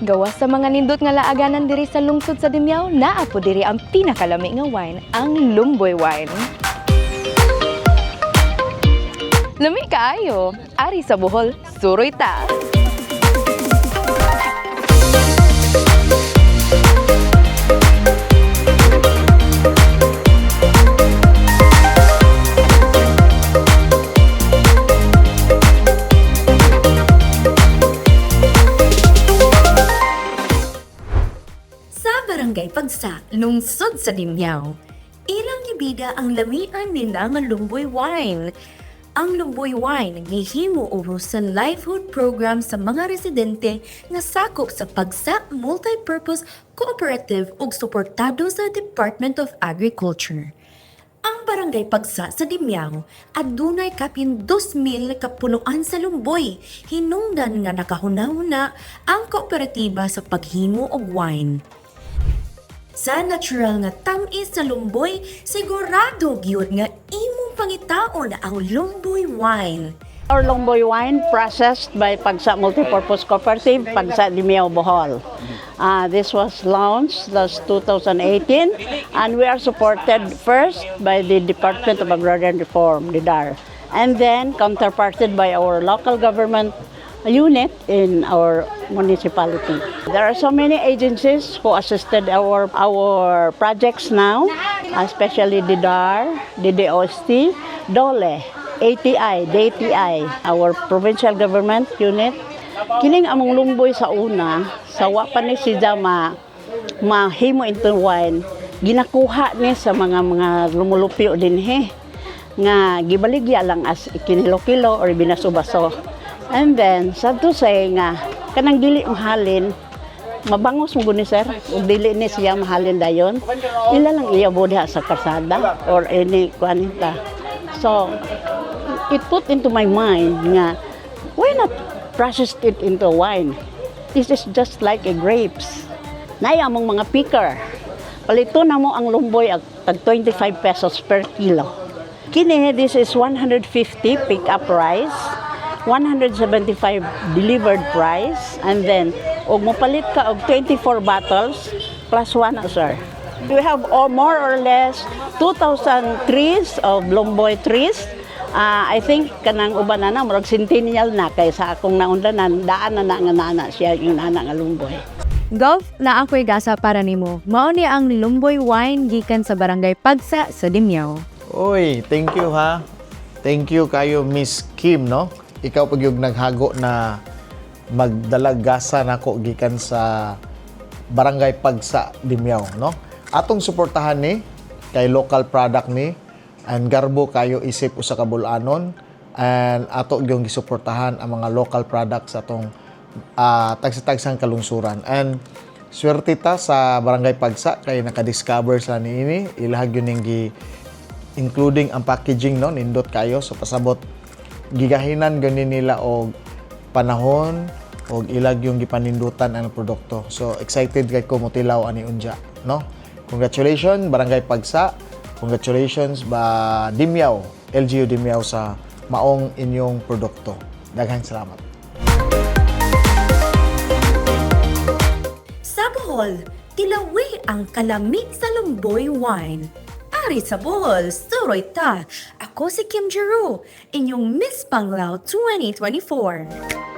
Gawas sa mga nindot nga laaganan diri sa lungsod sa Dimiao, naa po diri ang pinakalami nga wine, ang Lumboy wine. Lami kaayo, ari sa Bohol, suroy ta. Sa Barangay Pagsa, lungsod sa Dimiao, ilang gibida ang lamian nila nga Lumboy Wine. Ang Lumboy Wine gihimo uros sa livelihood program sa mga residente nga sakop sa Pagsa Multipurpose Cooperative ug suportado sa Department of Agriculture. Ang Barangay Pagsa sa Dimiao adunay kapin 2,000 kapunuan sa lumboy, hinungdan nga nakahuna-huna ang kooperatiba sa paghimo og wine. Sa natural nga tam-is sa lumboy, sigurado gyud nga imong pangitaon ang Lumboy wine. Our Lomboy wine processed by Pagsa Multipurpose Cooperative, Pagsa Dimiao, Bohol. This was launched last 2018 and we are supported first by the Department of Agrarian Reform, DIDAR, and then counterparted by our local government unit in our municipality. There are so many agencies who assisted our projects now, especially DIDAR, DDOST, DOLE, ATI, DTI, our provincial government unit. Kining among lumboy sa una, sa wa pa ni siya ma mahimo into wine, ginakuha ni sa mga lumulupyo dinhi nga gibaligya lang as kinilo-kilo or binaso-baso. And then, sad to say nga, kanang dili mahalin, mabangos mo guni, sir, ug dili ni siya mahalin dayon. Ila lang iyabo diha sa karsada or any kuanita. So, it put into my mind nga, why not process it into wine? This is just like a grapes. Naay among mga picker. Palito na mo ang lumboy ag tag 25 pesos per kilo. Kini, this is 150 pick up price, 175 delivered price, and then og mopalit ka og 24 bottles plus 1, sir. We have all, more or less 2,000 trees of lomboy trees. I think kanang uban na na murag centennial na kay sa akong naundanan daan na na nga nana siya yung nana nga lumboy. Golf, na ako'y gasa para nimo. Mao ni ang Lumboy wine gikan sa Barangay Pagsa sa Dimiao. Uy, thank you ha. Thank you kayo, Miss Kim, no? Ikaw pag yung naghago na magdalag gasa nako gikan sa Barangay Pagsa, Dimiao, no? Atong suportahan ni kay local product ni and garbo kayo isip usa ka bulanon and ato gyung gisuportahan ang mga local products sa atong tagsa-tagsang kalungsuran. And swerte ta sa Barangay Pagsa kay naka-discover sa niini, ilahag yun ning gi including ang packaging, no? Nindot kayo. So pasabot gigahinan gani nila og panahon og ilag yung gipanindutan ang produkto. So excited kay ko motilaw ani unja, no? Congratulations, Barangay Pagsa. Congratulations ba Dimiao, LGU Dimiao, sa maong inyong produkto. Daghang salamat. Sa Bohol, tilawi ang kalami sa Lumboy wine. Ari sa Bohol, suroy ta. Ako si Kim Giroux, inyong Miss Panglao 2024.